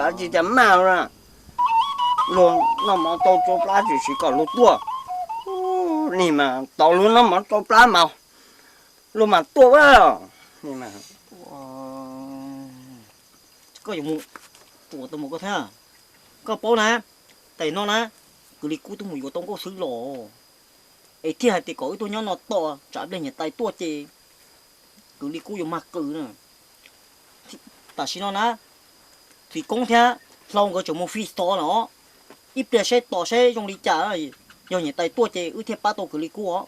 Tsis tas maj na, luag noj mov tau tsau plab tsis siv kom luag tuaj. Nim mas tau luag noj mov tsau plab mas luag mam tuaj. Koj yuav mus, ua tau mus koj thiab. Koj paub na, tam no na, kwv Lis Kub twb mus yuav tau Nkauj Xwb los, es thiaj hais tias kom wb tuaj nyob no tos tsam pliag niam tais tuaj ces kwv Lis Kub yuav mag qws na. Tam sim no na, Txiv Koob thiab Hlau nkawd tseem mus fi xov lawm os. Ib pliag saib tos saib zoo li cas, yog niam tais tuaj ces wb thiaj pab tau kwv Lis Kub os.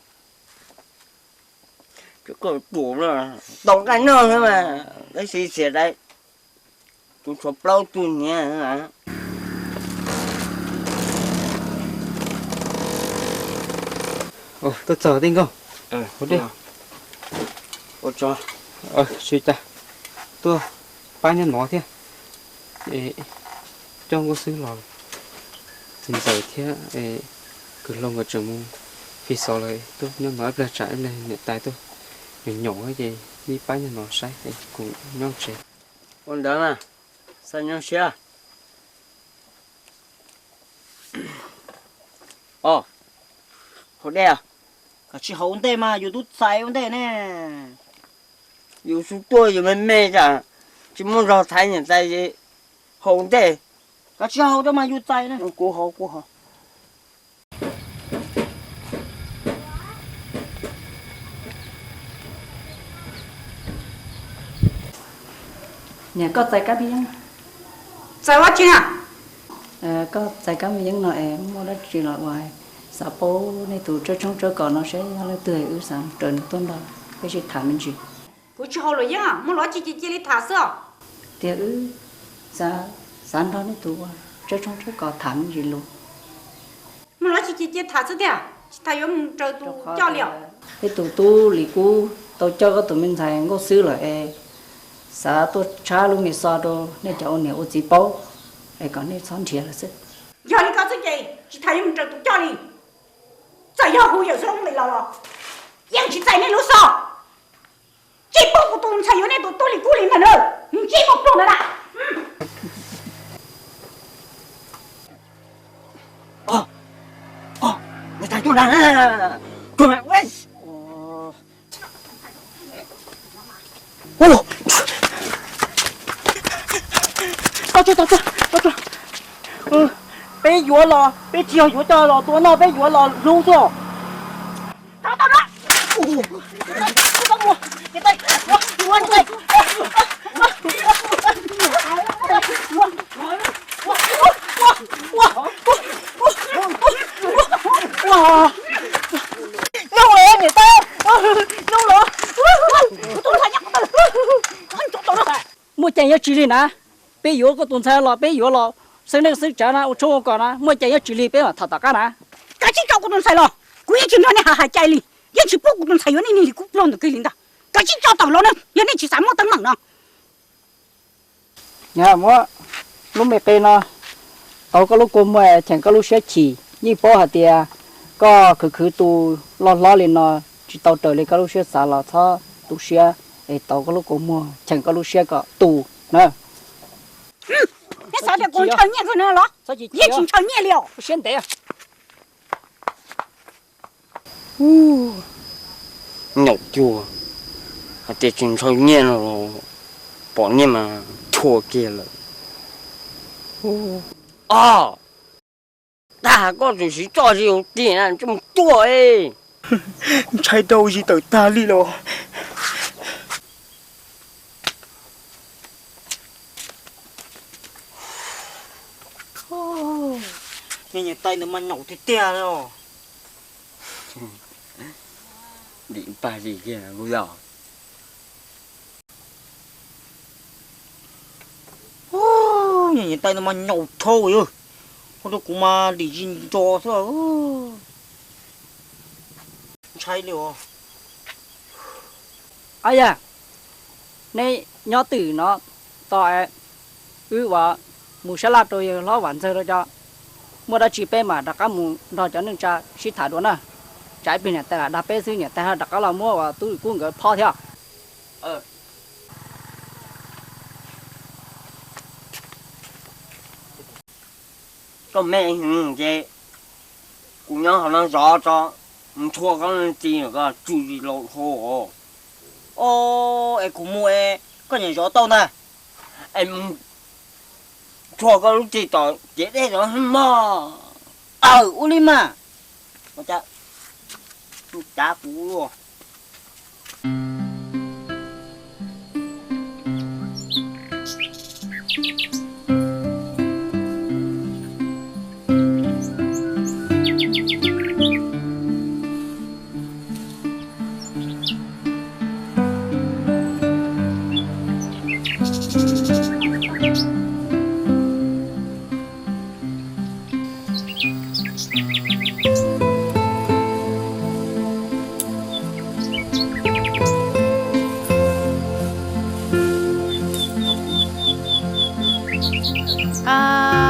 Tau nqaij noj xwb mas, tab sis xiam dai, kuv tshuav plaub tug niam. Tuaj txog tej nkauj, ua dej. Tsis cas, tuaj pab nyob no thiab. Coj Nkauj Xwb los, Txiv Ntxawm thiab kwv Hlau nkawd tseem mus fi xov lawm, tuaj nyob no ib pliag tsam ib pliag niam tais tuaj nyaum nyaum ces nej pab nyob no saib, kuv nyob tsev. Ua ntawd mas, xav nyob siab. Os, haus dej os. Koj tsis haus ua ntej mas yus twb txais ua ntej ne. Yus xub tuaj yus me me tsam tsis muaj zog thaiv niam tais, haus ua ntej. Koj tsis haus rau mas yus txais na. Kuv haus, kuv haus. Niam, koj txais kab me yeeb. Txais ua tsi na? Koj txais kab me yeeb no es muaj dab tsi los ua xav paub nej tus tsawb tshoob tsawb kos no seb yog leej twg, wb xav raws nws tuaj nrog peb sib tham me ntsis. Kuv tsis haus luam yeeb, muaj lo tsi ces cia li tham xwb os. Tiag, wb xav nrog nej tus ua tsawb tshoob tsawb kos tham me ntsis lus. Muaj lo tsi ces cia tham xwb tiag, tsis tas yuav mus raws tus coj li os. Peb tus tub Lis Kub tau coj koj tus me ntxhais Nkauj Xwb lawm es xav tuaj tshab lub me xov rau nej cov ua niam ua txiv paub es kom nej txhob nrhiav lawm xwb. Yog li ko xwb ces tsis tas yuav mus raws tus coj li. Txawm yog hu yawm xwb los los, yeej tsis txais nej lub xov. Tsis pub kuv tus ntxhais yuav nej tus tub Lis Kub li ntag na. Ntsib muaj pluag ntawd na. Peb yuav los peb tsis yog yuav coj los tua noj, peb yuav los hlub xwb. Nyob los niam tais, nyob los. Muaj ceem yuav tsis lig na, peb yuav koj tus ntxhais los peb yuav los xeeb neej xeeb tsav na, ua tshoob ua kos na, muaj ceem yuav tsis lig peb mam tham tom qab na. Kav tsij tso kuv tus ntxhais los, kuv yeej tsis nrog nej hais hais cai li, yeej tsis pub kuv tus ntxhais yuav nej niag Lis Kub pluag ntawd kiag li ntag. Kav tsij tso tawm los na, yog nej tsis xav muaj teeb meem no. Muab lub me qe no tauv koj lub kua muag, cheem koj lub siab chim. Yeej paub hais tias koj khwv khwv tu loj hlob li no tsis tau raws li koj lub siab xav los txhob tu siab, es tauv koj lub kua muag cheem koj lub siab kom tu na. Nej xav tias kuv ntshaw nyiaj kawg no los? Yeej tsis ntshaw nyiaj li os. Siab ntev. Nyaum cuag, hais tias tsis ntshaw nyiaj no los pom nyiaj mas chua kiag lawm. Os, tag koj tseem siv txoj zis hauv ti na, tsis mus tuaj e. Ntshai rau zis tawm tag li los. Niag niam tais ntawd mas nyaum tiag tiag li os. Dim pag li kiag kuv yog. Niag niam tais ntawd mas nyaum dhau, ua rau kuv mas dim zis ntso xwb. Ntshai li os. Ab yam, neb nyob twm no tos wb ua mus sab laj rau yawg hlob Vam Ntxawg rau cov, muaj dab tsi peb mam rov qab mus nrog cov neej tsa sib tham dua na. Tsam ib pliag niam tais lam dag peb xwb, niam tais ho rov qab los muab uas tub Lis Kub nkawd phob thiab. Koj me ces kuv nyob qhov no zov tso, mus nthua koj leej txiv ko tsw tsis laus dhau. O, es kuv mus es koj niam zov tau ntag. Es mus nthua koj lub txiv tom cev dej rau mog. Aw, ua li mas. Ua cas cav kuv luaj.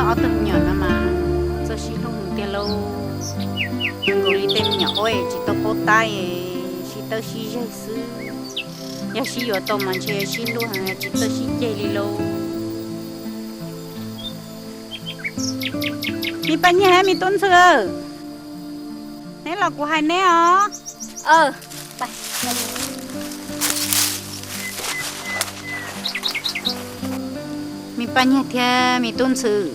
Ob tug me nyuam no mas txawj sib hlub tiag lauj. Nkaus li tej me nyuam aub tsis tau paub tab, sib tawb sib zeg xwb. Yog sib yuav tau mas ntshe sib hlub heev, tsis txawj sib ceg li lauj. Me Paj Nyiag, me tub Ntxhw, neb los kuv hais neb os. Me Paj Nyiag thiab me tub Ntxhw,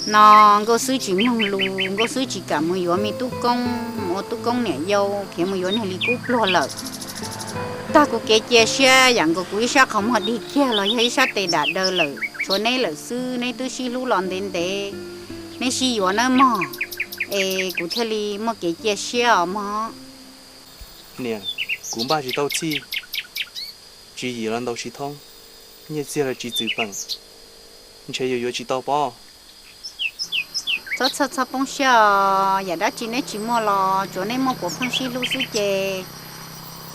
no Nkauj Xwb tsis mloog lus, Nkauj Xwb tsis kam mus yuav me tub koob, mus ua tub koob niam yau, khiav mus yuav niag li kub pluag lawm. Tag kuv kev cia siab yam nkaus kuv ib sab qhov muag dig kiag los yog ib sab tes dam daws lawm, tshuav neb lawm xwb, neb twb sib hlub los ntev ntev, neb sib yuav nawb mog, es kuv thiaj li muaj kev cia siab os mog. Niam, kuv npaj tsis tau txhij, tswv yim los ntaus tsis thoob, nyiaj txiag los tsis txwm peem, ntshe yuav yuav tsis tau pob. Txhob txhob txhob poob siab os, yam dab tsi neb tsis muaj los tsuav neb muaj puav pheej sib hlub xwb ces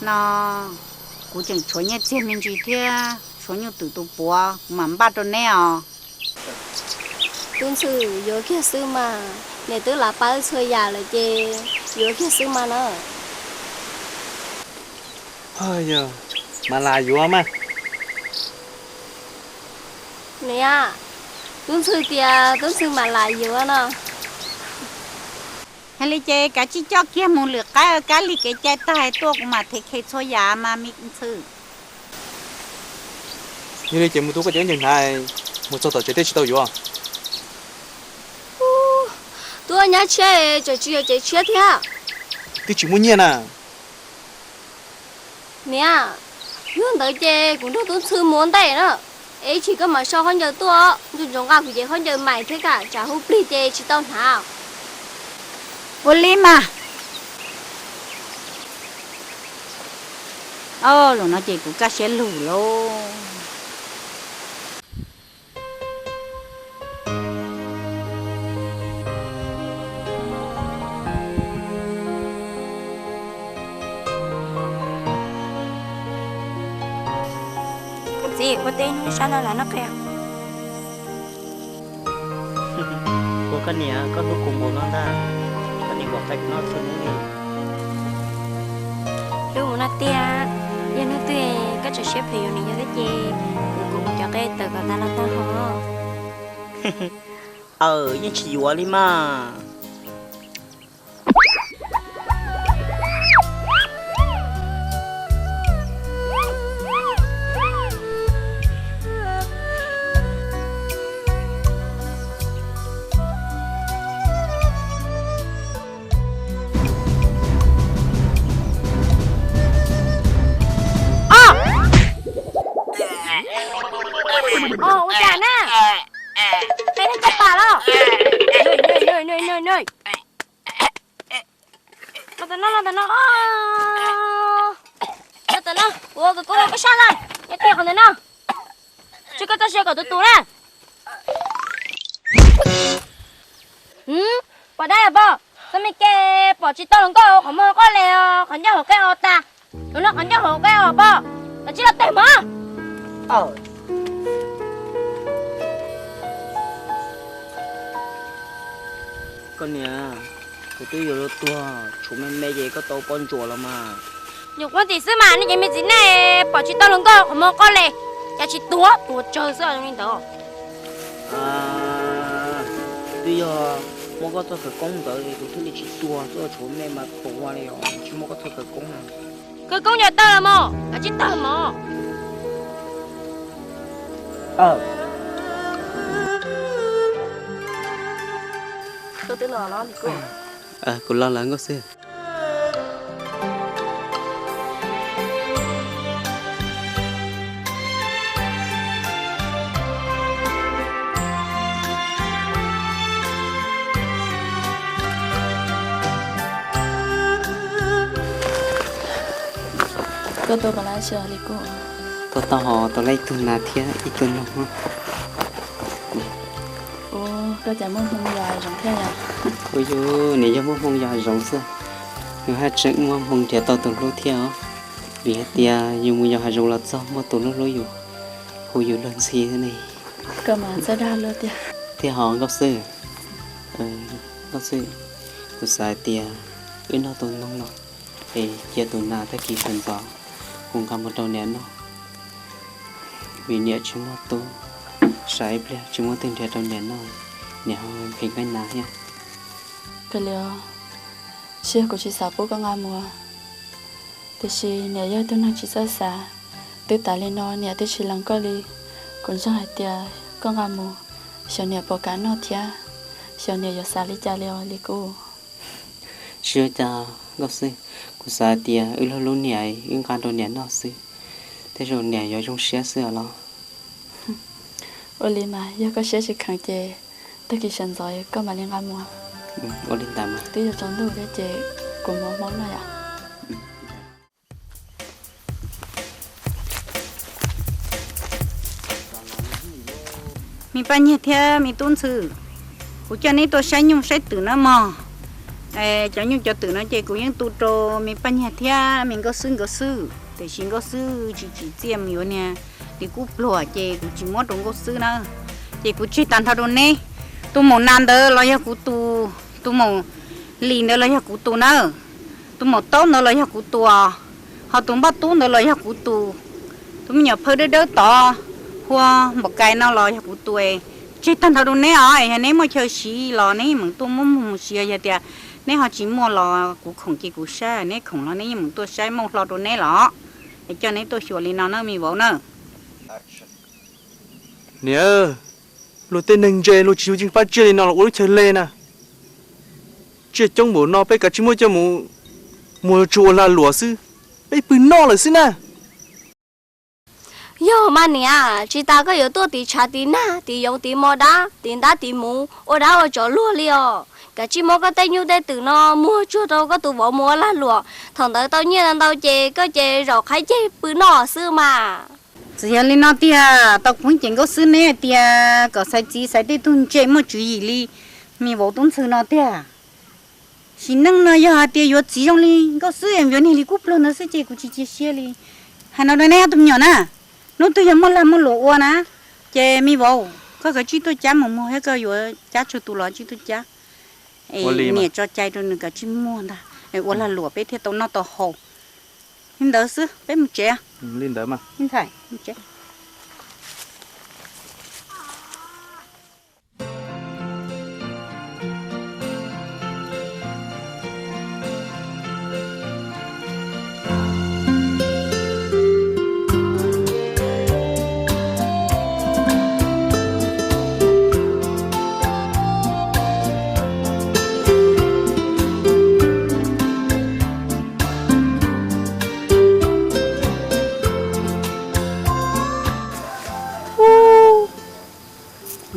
no kuv tseem tshuav nyiaj txiag me ntsis thiab tshuav nyuj twm tus puav kuv mam npaj rau neb os. Tub Ntxhw, yuav kiag xwb mas, niam twb lav pab wb txhua yam lawm ces yuav kiag xwb mas na. Yog, mam lam yuav mas. Niam, Tub Ntxhw tias Tub Ntxhw mam lam yuav no. Yog li ces kav tsij coj kiag mus lwm qaib, kab lig kev cai tag tuaj kuv mam them khe txhua yam mas me Ntxhw. Yog li ces mus tu koj cov nceeg hnav, mus txog tom tsev thiaj tsis tau yuav. Tuaj nyab tshiab tseem tsis yog cev tshiab thiab. Twb tsis muaj nyiaj na. Niam, yog ntawd ces kuv nrog Tub Ntxhw mus ua ntej na, es ib chim koj mam sau khaub ncaws tuaj, ntsoov ntsoov nqa kuv cev khaub ncaws mais thiab kam tsam hu plig ces tsis tau hnav. Ua li mas. Au, zaum no ces kuv kaj siab lug lauj. Koj txiv, ua teb hnub sab no lam noj qe. Ua koj niam, koj hlub kuv npaum no ntag, koj niam kom qe kuv noj txhua hnub li. Hlub mus no tiag, yog hnub twg koj tseem siab phem yuav niam yog thiab ces kuv kuv mus cov qe tawm kom tas los tag hos. Aw, yeej tsis yuav li mas. Ua cas na? Peb neeg caj pas los? Los tas no, los tas no. Los tas no, ua koj koj sab na, nyob tiag qhov ntawd no. Tsis koj txoj sia kom tus tus na. Pom dab yog pom, txoj me ke pom tsis tau hluas nkauj qhov muag qoj les, qhov ncauj hauv qe os tas. Tus no qhov ncauj hauv qe os pom, los tsis los teg mog. Koj niam, kuv twb yuav luag tuag, tshuav me me ces koj tau poj ntsuam los mas. Nyuam quab tim xwb mas, nej cov me txiv neej pom tsis tau hluas nkauj qhov muag qoj les, cas tsis tuag tuag tsawg xwb zoo li ntawd. Twb yog muab koj txoj khawv koob ntawd es kuv thiaj li tsis tuag, txoj tshuav me mas khuam ua li os, tsis muab koj txoj khawv koob na. Khawv koob yog tawg los mog, kav tsij tawg mog. Kuv los lawm nkauj xwb. Koj tua puas laib tsi li kuj? Tua tau hos tua laib ib tug nas thiab ib tug noog. Ua, koj cas muaj hmoo yos hav zoov thiab yom? Ua yus niam yog muaj hmoo yos hav zoov xwb, yus haj tseem muaj hmoo nrhiav tau tus hlub thiab os. Vim hais tias yus mus yos hav zoov los txog muaj tus hlub hlub yus, hu yus luag ntxhi ne. Koj mas txawj dag luaj tiag. Thiab hos nkauj xwb, nkauj xwb, kuv xav hais tias wb noj tus noog no es cia tus nas tag kis sawv ntxov kuv nqa mus rau niam noj. Vim niam tsis muaj tub, tsam ib pliag tsis muaj twg nrhiav rau niam noj, niam ho phem nqaij nas thiab. Kav liam, tsis yog kuv tsis xav pub koj nqa mus, tiam sis niam yog ib tug neeg tsis txawj xav. Twb tas li no niam twb tsis lees koj li. Kuv ntseeg hais tias koj nqa mus, xyov niam puas kam noj thiab, xyov niam yuav xav li cas li os li kuj. Tsis ua cas nkauj xwb, kuv xav hais tias wb hlub hlub niam, wb nqa rau niam noj xwb, tej zaum niam yuav zoo siab xwb os los. Ua li mas yog koj siab tsis kheev ces tag kis sawv ntxov koj mam li nqa mus. Ua li ntawd mas. Twb yuav tsaus ntuj thiab ces kuv mus hmo noj yom. Me Paj Nyiag thiab me Tub Ntxhw, kuv coj neb tuaj saib nyuj saib twm na mog. Cov nyuj cov twm no ces kuv yeej tu rau me Paj Nyiag thiab me Nkauj Xwb nkawd xwb, tiam sis Nkauj Xwb tsis tsim txiaj mus yuav niag li qub pluag ces kuv tsis muab rau Nkauj Xwb na. Ces kuv tseg tag nrho rau neb. Tus maum nas ntawd los yog kuv tus, tus maum lis ntawd los yog kuv tus na, tus maum taub ntawd los yog kuv tus, ho tus npoj tub ntawd los yog kuv tus, tus me nyuam phawj dawb dawb tod hu ua Npaum Kais no los yog kuv tus. Tseg tag nrho rau neb os, yog neb muaj chaw siv los neb yeej meem tuaj muab muag mus siv, yog tias neb ho tsis muaj los kuv khoom ces kuv saib, neb khoom los neb yeej meem tuaj saib, muaj hlo rau neb los. Es coj neb tuaj xyuas li no na me vauv na. Niam, luag tej neeg ntse luag tsis yuav ceev fab tsiaj li no los ua lub chaw hle na. Tsiaj coob npaum no peb kav tsij muab coj mus muag tsuag ua lag luam xwb, peb pw noj lawm xwb na. Yog mas niam, tsis tas koj yuav tuaj tiv tshav tiv nag tiv yoov tiv mos dab tiv ntab tiv muv ua dab ua tsov luag li os. Kav tsij muab koj tej nyuj tej twm no muag tsuag rau koj tus vauv mus ua lag luam, thaum ntawd tau nyiaj ntau ntau ces koj ces zaum qhaib ceg pw noj xwb mas. Txawm yog li no tiag, tau kuv ces Nkauj Xwb neb hais tias kom xaiv txiv xaiv tej tug ntse muaj tswv yim li me vauv Tub Ntxhw no tiag. Sim neej no yog hais tias yuav txiv zoo li Nkauj Xwb yuav niag li qub pluag ntawd xwb ces kuv tsis cia siab li. Hais no rau neb ob tug me nyuam na, hnub twg yog muaj lag muaj luam ua na, ces me vauv koj kav tsij tuaj cab mus muag thiab, koj yuav cab tsawg tus los tsij tuaj cab. Es niam tso cai rau nws kav tsij muag ntag, ua lag luam peb thiaj tau noj tau haus. Li ntawd xwb, peb mus tsev. Li ntawd mas.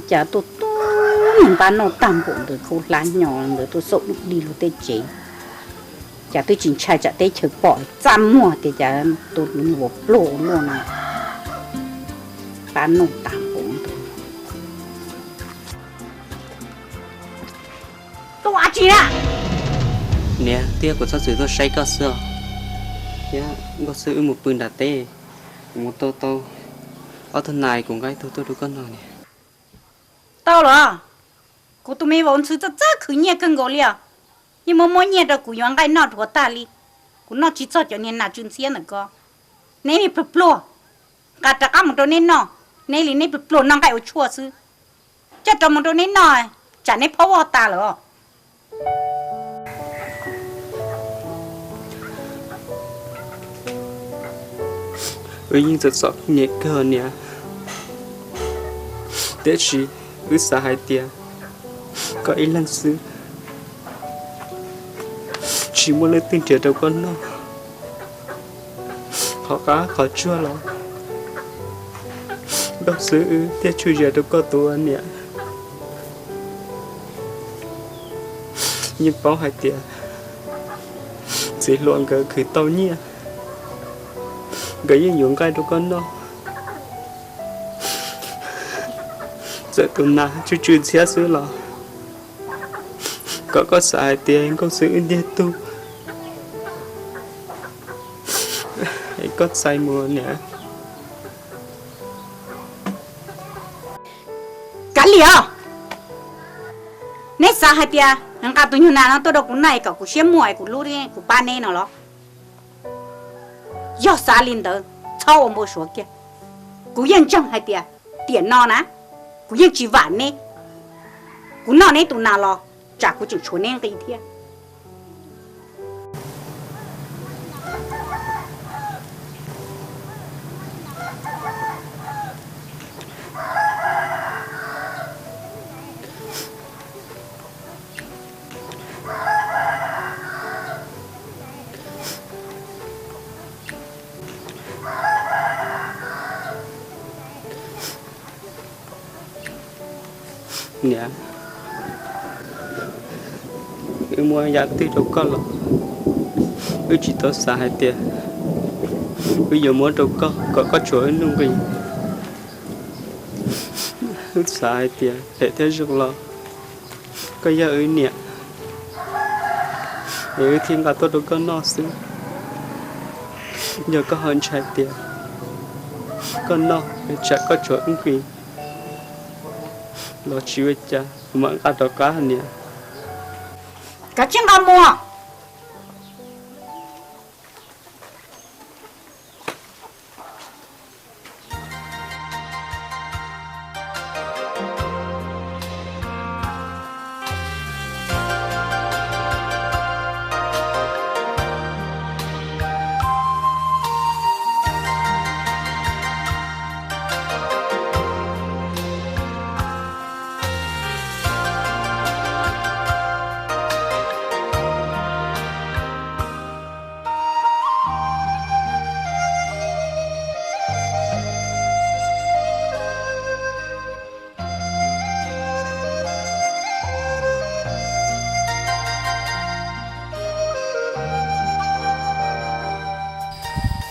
Cas tuaj tuaj npab noj tag npaum ntawd, khaub hlab nyo ntawd tuaj xauj dub dig luag tej tsev. Cas twb tsis ntshai tsam teb chaws pom txaj muag tias cas tus vauv pluag ua luaj no. Npab noj tag npaum ntawd. Tuaj ua dab tsi na? Niam, twb yog kuv txhob txwm tuaj saib koj xwb os. Thiab Nkauj Xwb wb mus pw nram teb, kuv mus tua tau ob tug nas kuv nqa ib tug tuaj rau koj noj niam. Tau los, kuv tus me vauv ntxhw txawj txawj khwv nyiaj kawg nkaus li os. Yeej muab muab nyiaj rau kuv yuav nqaij noj dhuav tag li. Kuv noj tsis txog cov niag nas tsw ntxhiab ntawm ko. Neb li pluag pluag, nqa rov qab mus rau neb noj. Neb li neb pluag pluag noj nqaij ua tshuaj xwb. Coj rov mus rau neb noj, tsam neb phob voj tas lawm. Wb yeej txom txom nyem kawg niam, tiam sis wb xav hais tias koj ib leeg xwb, tsis muaj leej twg nrhiav rau koj noj, qhov qab qhov tsuag los nkauj xwb wb thiaj tshwm sim rau koj tus niam. Yeej paub hais tias txiv hluas nkawd khwv tau nyiaj, nkawd yeej yuav nqaij rau koj noj. Txawm tus nas tsw tsw ntxhiab xwb los kom koj xav hais tias nkauj xwb wb ntiag tug, es koj txais mus niam. Kav liam os, neb xav hais tias nqa tus nyuag nas no tuaj rau kuv noj es kom kuv siab muaj es kuv hlub kuv pab neb no los? Yog xav li ntawd txhob ua npau suav kiag. Kuv yeej ntseeg hais tias tiam no na, kuv yeej tsis vam neb. Kuv noj neb tus nas los tsam kuv tseem tshuav neb nqi thiab. Niam, wb muab yam twg rau koj los wb tsis tau xav hais tias wb yuav muab rau koj kom koj tshuav wb nuj nqi. Wb xav hais tias phem thiab zoo los koj yog wb niam, es wb thiaj nqa tuaj rau koj noj xwb. Yog koj ho ntshai tias koj noj tsam koj tshuav wb nqi los tsis ua cas, kuv mam nqa rov qab niam. Kav tsij nqa mus.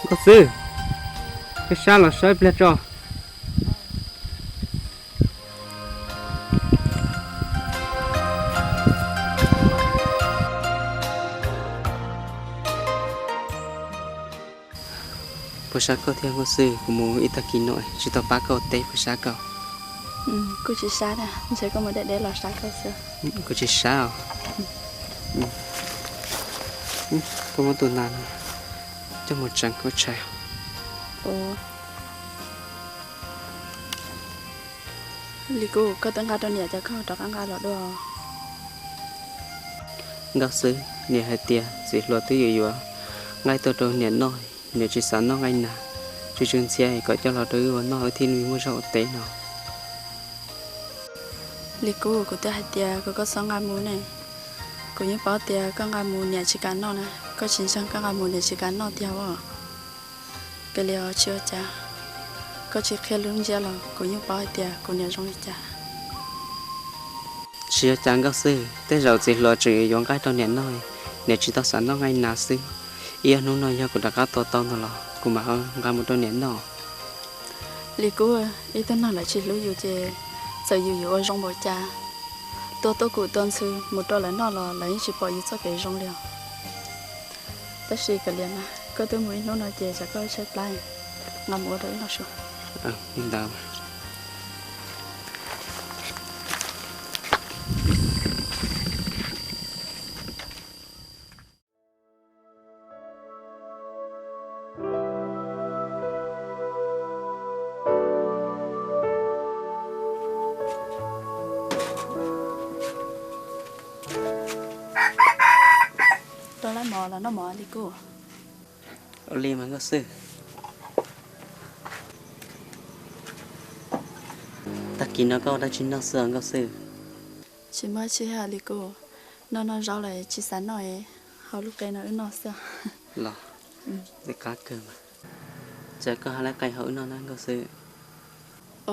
Nkauj Xwb, koj sab los sawv pliag tso. Puas sab koj thiab Nkauj Xwb? Kuv mus ib tag kis no tsis tau pab koj teb, puas sab koj? Kuj tsis sab, ntshe koj mus deb deb los sab koj xwb. Kuv tsis sab os. Koj muab tus nas no coj mus tseev kuv tshais. Li kuv, koj twb nqa rau niam ces koj rov qab nqa los dua. Nkauj Xwb, niam hais tias txiv hluas twb yuav yuav nqaij tuaj rau niam noj, niam tsis xav noj nqaij nas, tsw tsw ntxhiab, kom coj los rau wb ua noj wb thiaj li muaj zog ua teb no. Li kuv, kuv twb hais tias kom koj txhob nqa mus ne. Kuv yeej paub tias koj nqa mus niam tsis kam noj na, koj tsis ntseeg koj nqa mus niam tsis kam noj tiag os. Kav liam os, tsis ua cas, koj tsis qhia lub ntsiab los kuv yeej paub hais tias kuv niam zoo li cas. Tsis ua cas Nkauj Xwb, tej zaum txiv hluas tseem yuav yuav nqaij rau niam noj, niam tsis tau xav noj nqaij nas xwb. Ib ob hnub no yog kuv rov qab tua tau ntag los kuv mam nqa mus rau niam noj. Li kuv, ib tug neeg lawv tsis hlub yus ces txawm yus yuav ua zoo npaum cas, tua tuaj kum tua ntxhw mus rau lawv noj los lawv yeej tsis pom yus txoj kev zoo li os. Tab sis kav liam mas, koj twb mus ib hnub no ces tsam koj tshaib plab, nqa mus ua rau wb noj sua. Mov los noj mov li kuj. Ua li mas nkauj xwb. Tag kis no koj ua dab tsi noj xwb os nkauj xwb? Tsis muaj tsi li kuj, noj noj zaub lawm tsis xav noj, hau lub qe no wb noj xwb. Los, qab kawg mas. Cas koj ho laib qe hau wb noj na nkauj xwb?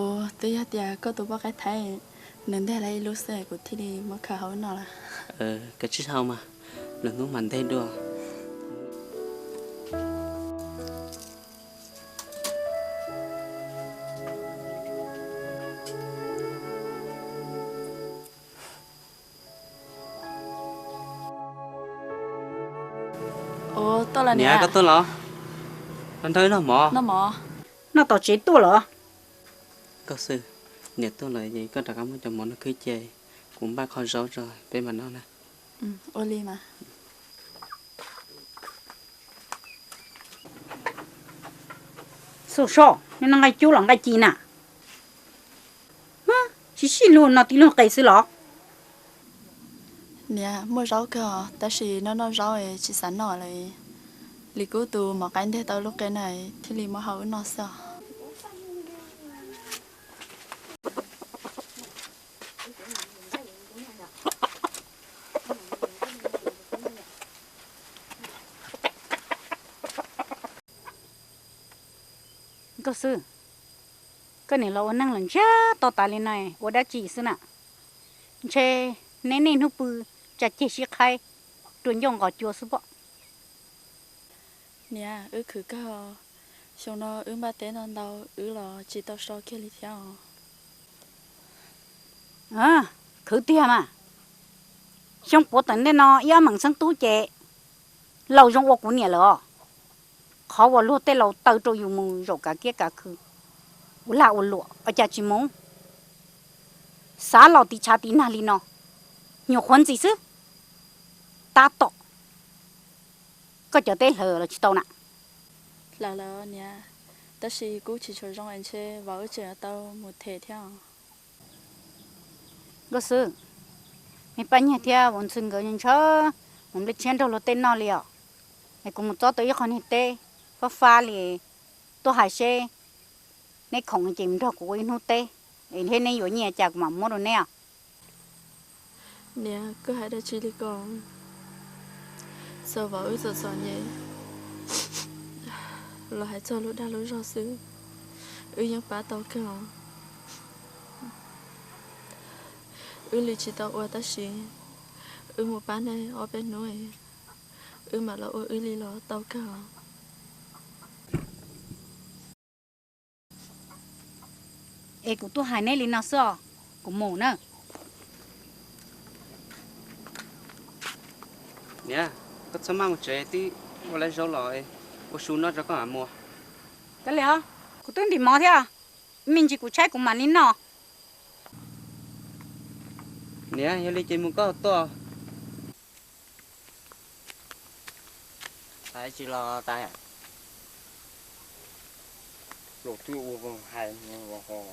Ua, twb yog tias koj tus poj qaib Thaib nws nteg lawm ib lub xwb kuv thiaj li muab khaws hau wb noj lawm. Kav tsij hau mas, lwm hnub mam nteg dua. Ua, tuaj los niam, koj tuaj los? Nrog wb noj mov. Noj tom tsev tuaj los? Nkauj xwb, niam tuaj lawm es koj rov qab muab cov mov no khwb cia, kuv npaj qho zaub tso peb mam noj na. Ua li mas. Xauj soj, nej noj nqaij cub los nqaij ci na? Tsis sib luag no tib luag qe xwb los? Niam, muaj zaub kawg tab sis noj noj zaub tsis xav noj lawm. Li kuj tus mov qaib nteg tau lub qe na thiaj li muab hau wb noj xwb os. Nkauj xwb, koj niam los ua neej los ntsiag to tas li no ua dab tsi xwb na? Ntshe neb niaj hnub pw tsa ceg sib qhaib rua ncauj nqos cua xwb pob. Niam, wb khwv kawg, xyoo no wb npaj teb ntau ntau wb los tsis tau so kiag li thiab os. Khwv tiag mas. Xyoo puav tom ntej no ib ob meem xeeb tub ces laus zoo ua kuv niam lawm os. Qhov uas luag tej laus taw rau yus mus zaum kav kiab kav khw, ua lag ua luam ua cas tsis mus. Xav los tiv tshav tiv nag li no, nyuam qhuav ntxim xwb. Tab tom koj cov teb hlawv los tsis tau na? Hlawv lawm niam, tab sis kuj tsis tshua zoo es ntshe vauv wb tseem tau mus them thiab os. Nkauj xwb, me Paj Nyiag thiab vauv Ntxhw nkawd ntshaw mus nplej tshiab nrog luag tej noj li os. Es kuv mus txob tau ib qho niag teb fab fab li, tuaj hais seb neb khoom ces mus nrog kuv ua ib hnub teb, es thiab neb yuav nyiaj cas kuv mam muab rau neb os. Niam, koj hais dab tsi li ko? Txawm vauv wb txom txom nyem los hais txog lub dag lub zog xwb, wb yeej pab tau kawg os. Wb li tsis tau ua tab sis wb mus pab nej ob peb hnub, wb mam los ua wb li los tau kawg os. Es kuv tuaj hais neb li no xwb os, kuv mus na. Niam, koj txhob maj mus tsev, twb ua lawv zaub los, ua su noj tso koj mam mus. Kav liam os, kuv twb ntim mov thiab, me ntsis kuv tshaib kuv mam li noj. Niam, yog li ces mus koj tuaj. Hais tsis los tas, los twb ua hais, mus ua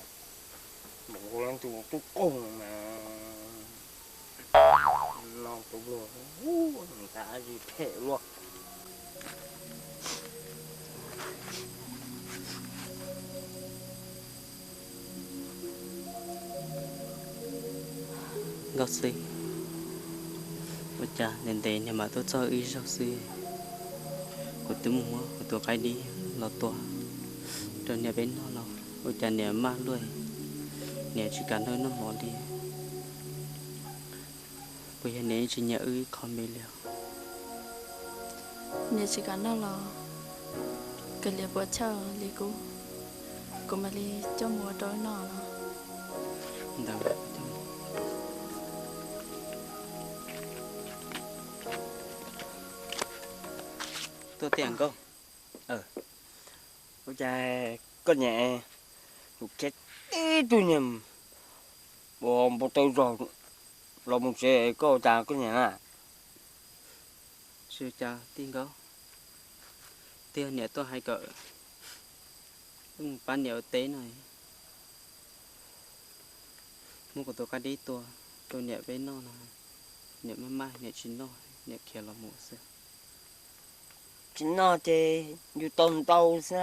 leej twg tub qaug mas no tus luag tas zis phem luaj. Nkauj xwb, ua cas ntev ntev niag mam tuaj txog wb zaug xwb. Kuv twb mus muab kuv tus qaib dib los tua rau niam peb noj los ua cas niam maj luaj, niam tsis kam nrog noj mov li. Puas yog niam tsis nyiam wb ib qho me li os? Niam tsis kam noj los kav liam puas chawj li kuv, kuv mam li coj mus ua rau wb noj los. Ntawd, tuaj tiag nkauj. Ua cas koj niam tus khiav tib tug niag ua npau taws zog los mus tsev, koj ua cas koj niam na? Tsis ua cas tij nkauj, twb yog niam tuaj hais kom wb mus pab niam ua teb no, muab kuv tus qaib dib tua rau niam peb noj no, niam maj maj niam tsis noj, niam khiav los mus xwb. Tsis noj ces yus tau ntau xwb.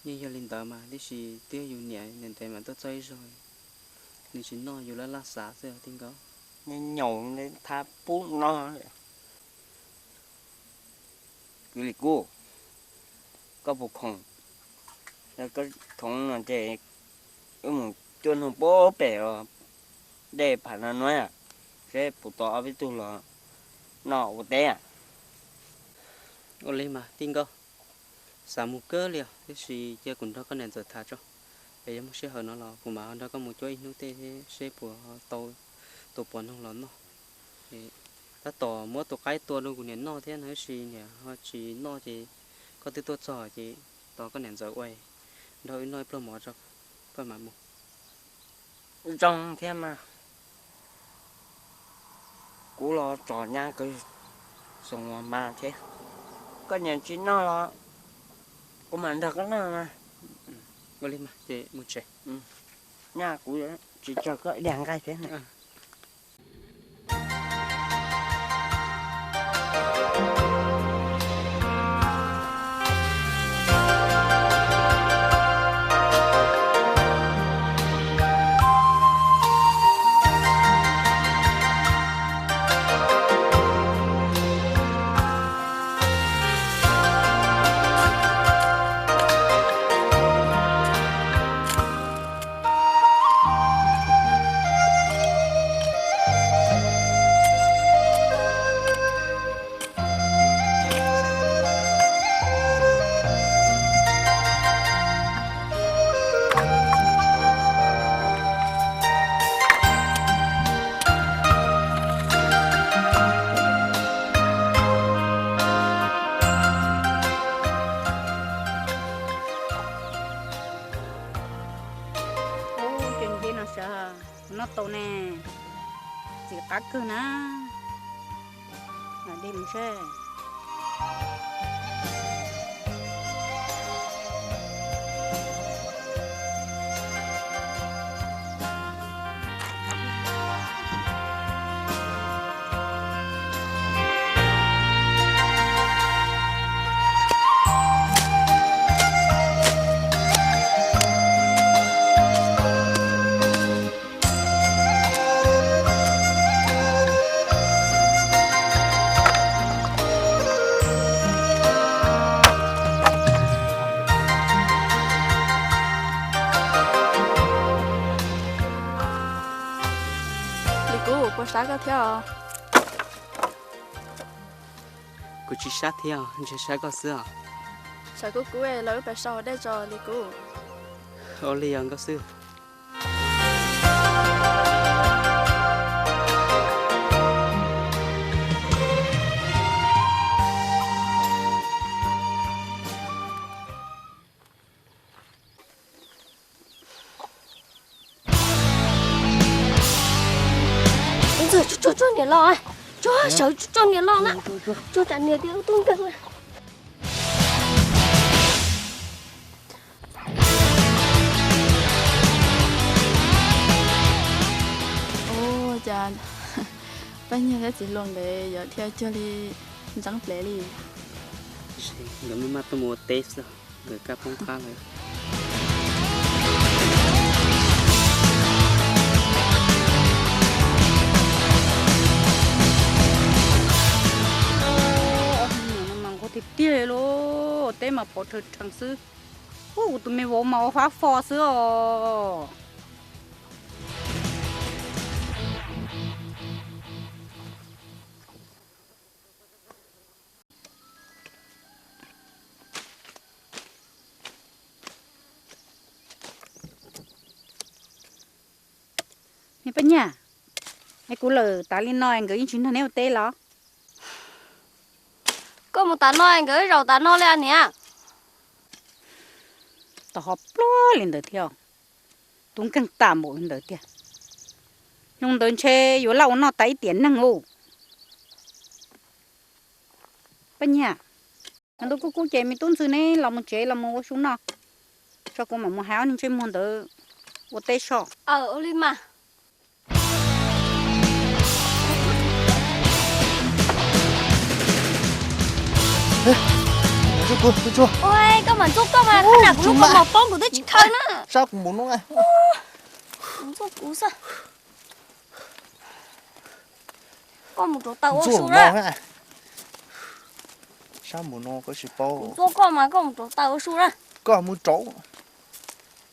Yeej yog li ntawd mas, tiam sis twb yog yus niam ntev mas tuaj txog ib zaug, nws tsis noj yus laj laj xav xwb tij nkauj. Nyaum nyaum thab pub no. Kwv Lis Kub, koj puas khoom? Koj khoom no ces wb mus cuaj noog pem dej pham no nuav, seb puas tau ob peb tug los noj ua teb. Ua li mas tij nkauj, xav mus kawg li os, tiam sis cia kuv nrog koj niam ntxawm tham tso, es yog muaj sij hawm no los kuv mam ho nrog koj mus cuab ib hnub tej seb puas tau tus puas noog los noj. Tab tom muab tus qaib tua rau kuv niam noj thiab no, tiam sis niam ho tsis noj ces koj twb tuaj txog ces tos koj niam ntxawm ua, nrog wb noj ib pluag mov tso, koj mam mus. Zoo thiab mas, kuv los tsom nyab kawg, zoo mas thiab. Koj niam tsis noj los kuv mam nrog koj noj mas. Ua li mas ces mus tsev. Nyab, kuv tsis tso koj ib diav nqaij thiab. Ub, cov nce no sawv, noj tau ne, txiv qab kawg na. Lam de mus seb. Lis Kub, puas sab koj thiab os? Kuv tsis sab thiab, ntshe sab koj xwb os. Tshav kub kub los wb pais so haus dej tso Lis Kub. Ua li os nkauj xwb. Tub Ntxawg, tso tso niam los, tso sawv tso niam los na, tso tsam niam tias tub nkeeg na. Ua cas Paj Nyiag thiab txiv hluas nkawd yuav dhia cuag li ntseeb plev li. Nkawd maj maj tuaj mus ua teb xwb, nkawd kab poob qab lawm. Ob tug niam no mas nquag tiag tiag li, teb mas pov rhawv rheev xwb. Ua kuv tus me vauv mas ua fab fo xwb os. Niam Paj Nyiag, es kuv lawm tas li no nkawd yeej tsis nrog neb ua teb los? Koj mus tas no nkawd zaum tas no li niam. Tau ho pluag li ntawd thiab, tub nkeeg tas npaum li ntawd tiag. Xyoo ntawd ntshe yuav laj ua noj tas ib tiam neeg ub. Paj Nyiag, ntu kuj kub ces me tub ntxwg neb los mus tsev los mus ua su noj, tso kuv mam mus hais ob niag ntsej muag ntawd ua teb so. Aw, ua li mas. Ua, koj mam ntxuaj koj mas, qhov na kuv lub kaus mom poob kuv twb tsis khaws na. Sab kuv npaum no. Ntxuaj kuv xwb. Koj mus rauv taws ua su na. Sab npaum no koj tsis paub. Kuv ntxuaj koj mas koj mus rauv taws ua su na. Koj mus rauv.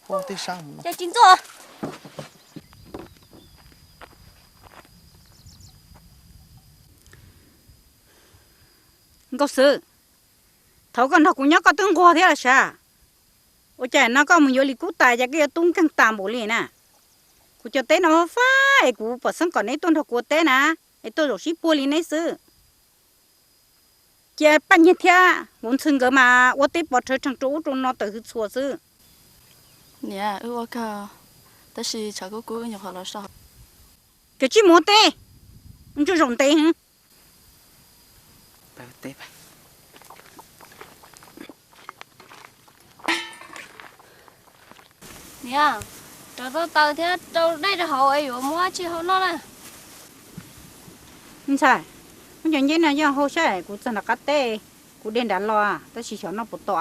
Ua tej sab npaum no. Ces tsis ntxuaj. Nkauj Xwb, thaum koj nrog kuv nyob koj twb nquag thiab los sav? Ua cas no koj mus yuav Lis Kub tas ces koj yuav tub nkeeg tas npaum li na? Kuv cov teb no fab es kuv pom xeeb kom neb tuaj nrog kuv ua teb na, es tuaj zaum sib puag li neb xwb. Cia Paj Nyiag thiab Vauv Ntxhw nkawd mas ua teb pov rhawv rhees rau ub rau no tawm hwv txhua xwb. Niam, wb ua kawg, tab sis tshav kub kub wb nyuam qhuav los so. Koj tsis mus ua teb, ntsuj zaum ntev heev. Niam, rauv tau taws thiab rau dej rau hauv es yuav muab tsis hau noj na. Ntxhais, muab cov nceb no yog hau saib kuv txog nram qab teb, kuv de nrad los tab sis xyov noj puas tau.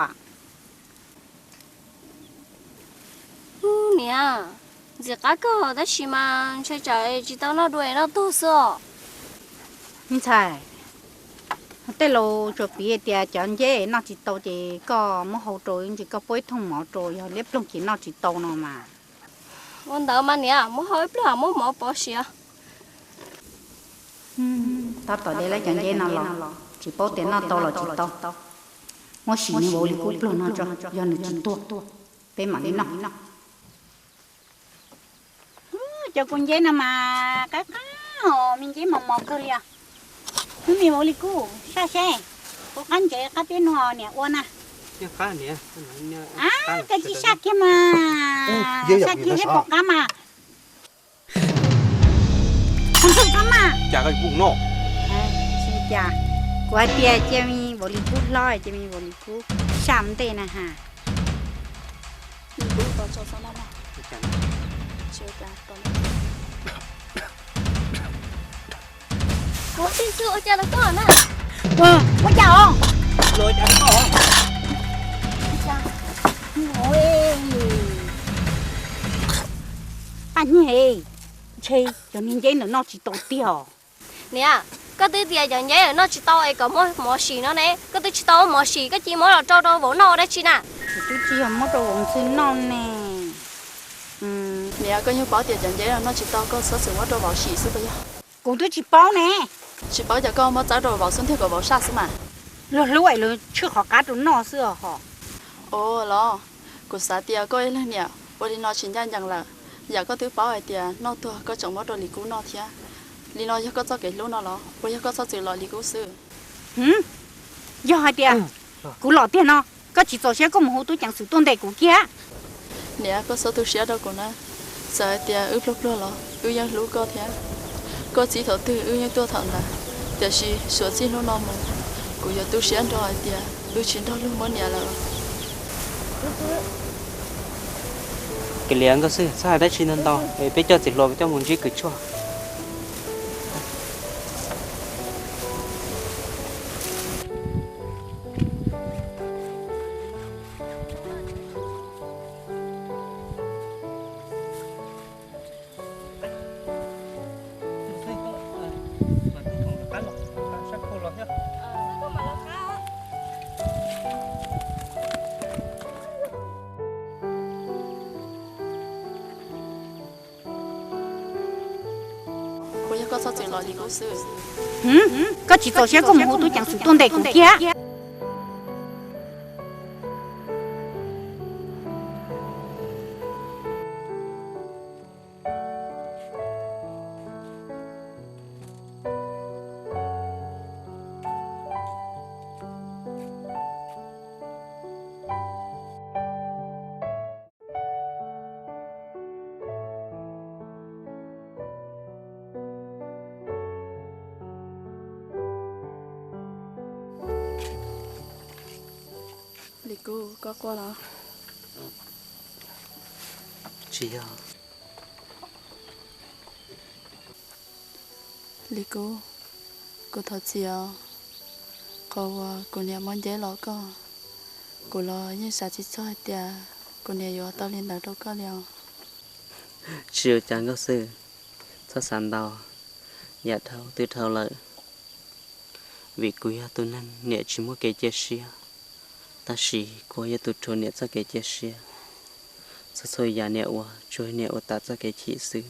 Niam, ntxim qab kawg tab sis mas ntshai tsam tsis tau noj dua es noj tuag xwb os. Me ntxhais, tej laus tsuas piv tias cov nceb noj tsis tau ces koj muab hau rau ntsis koj pub ib thooj mov rau yog liab ploog ces noj tsis tau no mas. Ua ntawd mas niam, muab hau ib pliag muab mov pov siav. Tab tom de lawm cov nceb no los tsis paub tias noj tau los tsis tau. Muab sim nws vauv Lis Kub pluag no tso, yog nws tsis tuag peb mam li noj. Cov kua nceb no mas qab qab os, me nceb mos mos kawg li os. Wb me vauv Lis Kub, saj seb, puas qab nceb qab peb nug niam ua na. Koj tsis saj kiag mas, saj kiag seb puas qab mas. Kuv hais tias cia me vauv Lis Kub hlob, cia me vauv Lis Kub saj ntej na has. Kuv tij xwb ua cas los koj na. Ua cas os? Paj Nyiag, ntshe cov niag nceb ntawm noj tsis tau tiag os. Niam, koj twb tias cov nceb ntawm noj tsis tau es kom muab mov sim no ne, koj twb tsis tau muab mov sim koj cia muab los rau rau vauv noj ua dab tsi na? Kuv twb tsis yog muab rau vauv ntxhw noj ne. Niam, koj yeej paub tias cov nceb no noj tsis tau koj txhob txwm muab rau vauv sim xwb puas yog? Kuv twb tsis paub ne. Tsis paub ces koj muab txawb rau vauv xub ntiag kom vauv saj xwb mas. Luag hlub es luag tshwj qhov qab rau noj xwb os hos. Ua los, kuv xav tias koj ib leeg niam ua li no tsis ncaj ncees lawm. Yam koj twb paub hais tias noj tuag koj tseem muab rau Lis Kub noj thiab. Li no yog koj txoj kev hlub no los puas yog koj txhob txwm lom Lis Kub xwb? Yog hais tias kuv lom tiag no, koj tsis txaus siab koj mus hu tub ceev xwm tuaj ntes kuv kiag. Niam, koj txhob tu siab rau kuv na. Txawm hais tias wb pluag pluag los wb yeej hlub koj thiab. Koj txib thaum twg wb yeej tuaj thaum ntawd. Tiam sis suav txij hnub no mus, kuv yuav tu siab nrog hais tias wb tsis nrog luag muab niam lawm. Kav liam Nkauj Xwb, txhob hais dab tsi ntau ntau es peb coj txiv hluas peb coj mus ntsib kws tshuaj. Puas yog koj txhob txwm los li kuv xwb? Koj tsis txaus siab koj mus hu tub ceev xwm tuaj ntes kuv kiag. Li Kub, koj quaj los? Tsis yog. Li Kub, kuv thov txim os. Qhov uas kuv niam muab nceb los koj, kuv los yeej xav tsis txog hais tias kuv niam yuav ua tau li ntawd rau koj li os. Tsis ua cas Nkauj Xwb, txhob xav ntau, yam dhau twb dhau lawm. Vim kuv yog tus neeg niam tsis muaj kev cia siab, tab sis kuv yog tus rhuav niam txoj kev cia siab. Txhua txhua yam niam ua tsuas niam ua tas txoj kev chim xwb.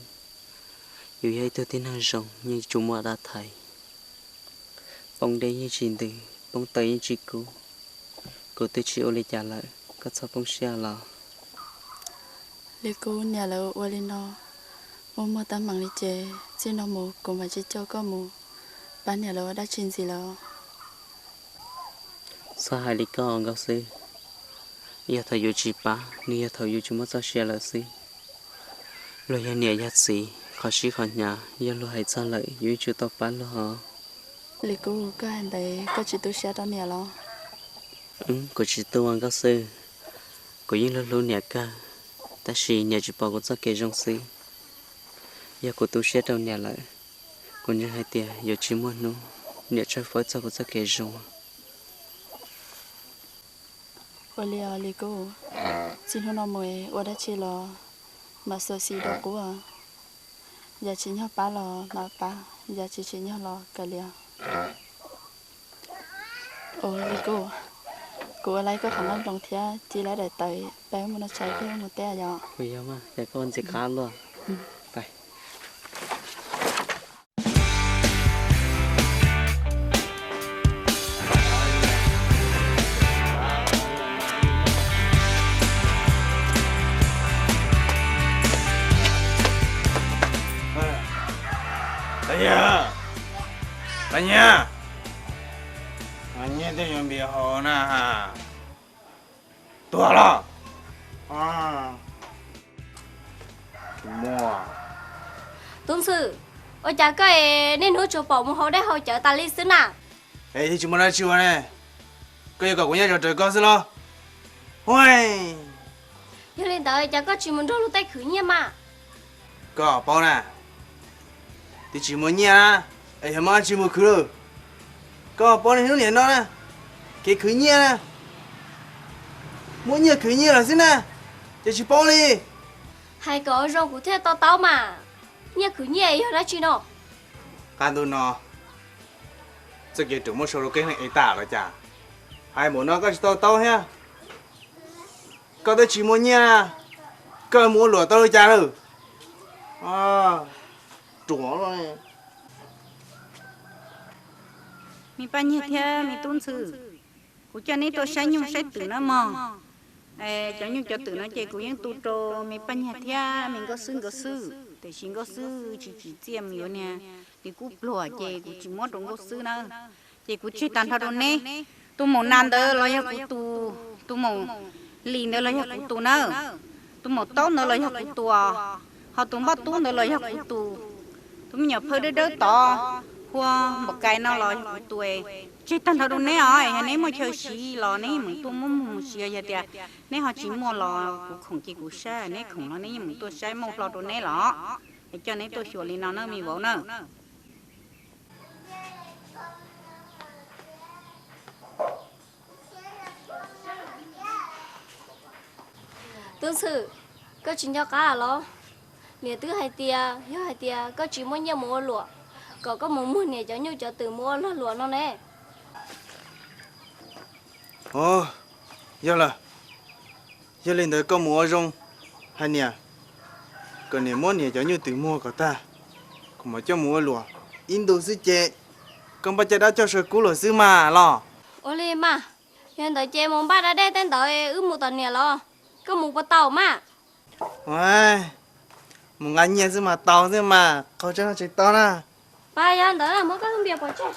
Yus yog ib tug tib neeg zoo yeej tsuas muaj dab thaiv. Poob deb yeej tsis ntws, poob taw yeej tsis kub. Kuv twb tsis ua li cas lawm, koj txhob poob siab los. Li kuv niam lawv ua li no, muaj muaj teeb meem li ces txij no mus kuv mam tsis coj koj mus pab niam lawv ua dab tsi ntxiv lawm. Txhob hais li koj Nkauj Xwb, yog thaum yus tsis pab nws yog thaum yus tsis muaj txoj sia lawm xwb. Luag yog niam yog txiv, qhov sib qhov hnyav yog luag hais txog lawm yus yeej tsuas tau pab luag os. Li kuv, koj hais ntawd koj tsis tu siab rau niam los? Kuv tsis tu Nkauj Xwb, kuv yeej hlub hlub niam kawg, tab sis niam tsis pom kuv txoj kev zoo xwb. Yog kuv tu siab rau niam lawm, kuv ntseeg hais tias yuav tsis muaj hnub niam tshawb fawb txog kuv txoj kev zoo. Ua li os Li kuv, txij hnub no mus ua dab tsi los mam xyuam xim dua qub. Yam tsim nyog pab los mam pab, yam tsis tsim nyog los kav liam. Li kuv, kuv ua laib koj qhov nplooj thiab ci laib daim tawv peb mus noj tshais thiab mus teb yom. Kuv yog mas, ces koj ua ntxim qab luaj. Paj Nyiag, Paj Nyiag, nyiag tej yuav npias hauv na. Tuag los? Tub Ntxhw, ua cas koj es niaj hnub tsuas pom mus haus dej haus cawv tas li xwb na? Es tsis muaj dab tsi ua ne, koj yuav kom kuv nyob zov rawv koj xwb los? Yog li ntawd cas koj tsis mus nrog luag tej khwv nyiaj mas? Koj paub na, twb tsis muaj nyiaj na, es yog muaj dab tsi mus khwv lawm? Koj paub niaj hnub niam no na, kev khwv nyiaj na, muab nyiaj khwv nyiaj lawm xwb na, ces tsis paub li. Hais kom zoo kuv thiaj to taub mas, nyiaj khwv nyiaj yog dab tsi no? Qab ntuj no, txoj kev ruam muab sau rau kev neeg ev tas los cas? Hais npaum no koj tsis to taub thiab. Koj twb tsis muaj nyiaj, koj mus ua luam tau li cas lawm? Ruam. Me Paj Nyiag thiab me Tub Ntxhw, kuv coj neb tuaj saib nyuj saib twm na mog. Cov nyuj cov twm no ces kuv yeej tu rau me Paj Nyiag thiab me Nkauj Xwb nkawd xwb, tiam sis Nkauj Xwb tsis tsim txiaj mus yuav niag li kub pluag ces kuv tsis muab rau Nkauj Xwb na. Ces kuv tseg tag nrho rau neb. Tus maum nas ntawd los yog kuv tus, tus maum lis ntawd los yog kuv tus na. Tus maum taub ntawd los yog kuv tus, ho tus npoj tub ntawd los yog kuv tus. Tus me nyuam phawj dawb dawb tod, hua npaum kais no los yog kuv tus. Tseg tag nrho rau neb os, yog neb muaj chaw siv los neb yeej meem tuaj muab mus siv, yog tias neb ho tsis muaj los kuv khoom ces kuv saib, neb khoom los neb yeej meem tuaj saib, muaj hlo rau neb los. Es coj neb tuaj xyuas li no na me vauv na. Tub Ntxhw, koj tsis nco qab los? Niam twb hais tias yog hais tias koj tsis muaj nyiaj mus ua luam, kom koj mus muag niam cov nyuj cov twm mus ua lag luam no ne. Yog lawm, yog li ntawd koj mus ua zoo hais niam, kom niam muab niam cov nyuj twm muag kom tag, kuv mam coj mus ua luam. Ib ntu xwb ces koj npaj caj dab coj saw kub luam xwb mas los. Ua li mas, yog ntawd ces mus npaj da dej tej ntawd wb mus tom niam los, koj mus puas tau mas? Mus nqa nyiaj xwb mas tau xwb mas, qhov tseeb no tsis tau na. Pas yog ntawd muab koj lub npias pov tseg.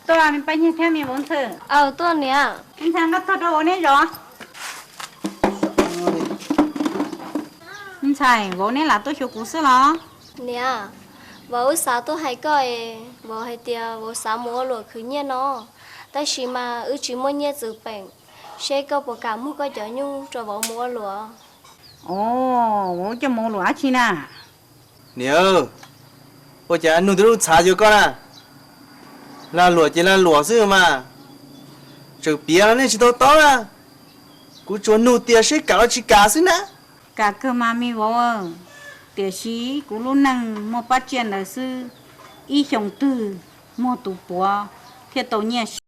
Tuaj me Paj Nyiag thiab me Vauv Ntxhw. Aw, tuaj niam. Ntxhais, nqa tog rau vauv neb zov. Ntxhais, vauv neb lam tuaj xyuas kuv xwb los? Niam, Vauv, wb xav tuaj hais koj es vauv hais tias vauv xav mus ua luam khwv nyiaj no, tab sis mas wb tsis muaj nyiaj txwv peem, seb koj puas kam muag koj cov nyuj rau vauv mus ua luam. Os, vauv coj mus ua luam dab tsi na? Niam, ua cas nug tib lub txhav cuag koj na? Lag luam ces lag luam xwb mas, tseem piav los nej tsis tau taub na. Kuv tsuas nug tias seb kam los tsis kam xwb na. Kam kawg mas me vauv, tiam sis kuv lub neej muaj pab tsiaj ntawd xwb, ib xyoos twg muag tus puav thiaj tau nyiaj.